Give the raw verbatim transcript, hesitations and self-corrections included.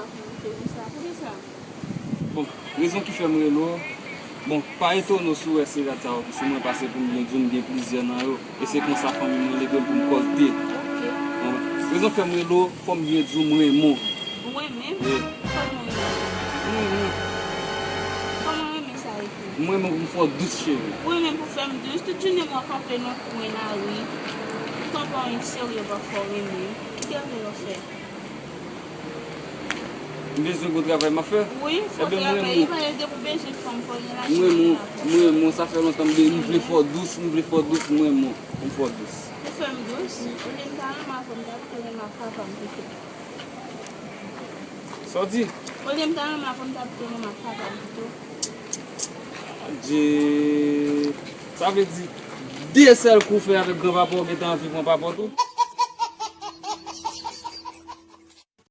Pou sa, poukisa? Bon, rezon ki fè m rele w, bon, pa etone w si w wè se rad sa yo ki sou mwen, paske pou m byen di w, m gen plizyè nan yo. E se konsa fanmi mwen leve m pou m kòlte. Ok. Bon, rezon k fè m rele w, fò m byen di w, m renmen w. Ou renmen m? Wi. Kòman w renmen m? M renmen w. Kòman w renmen sa ye fè? M renmen w pou m fè w dous, cheri. Ou renmen m pou fè m dous? Tout jounen mwen kanpe nan kwen lari. Ou kanpe yon serye pa fè w renmen m. Ki travay w ap fè? M bezwen gwo travay m ap fè. Wi, fò Ebyen, m travay. renmen E pa depi w bezwen fanm, fò gen w. M lajan. renmen w. M renmen w. Sa fè lontan m, de, m vle fè w dous. M vle fè w dous. M renmen w. M fè w dous. Ou fè m dous? Olye m ta renmen avè w, m ta pito renmen ak papa m pito. Sa w di? Olye m ta renmen avè w, m ta pito renmen ak papa m pito. Adje. Sa vle di, de sèl kou w fè avèk granpapa w, w gentan anvi pran papa w tou?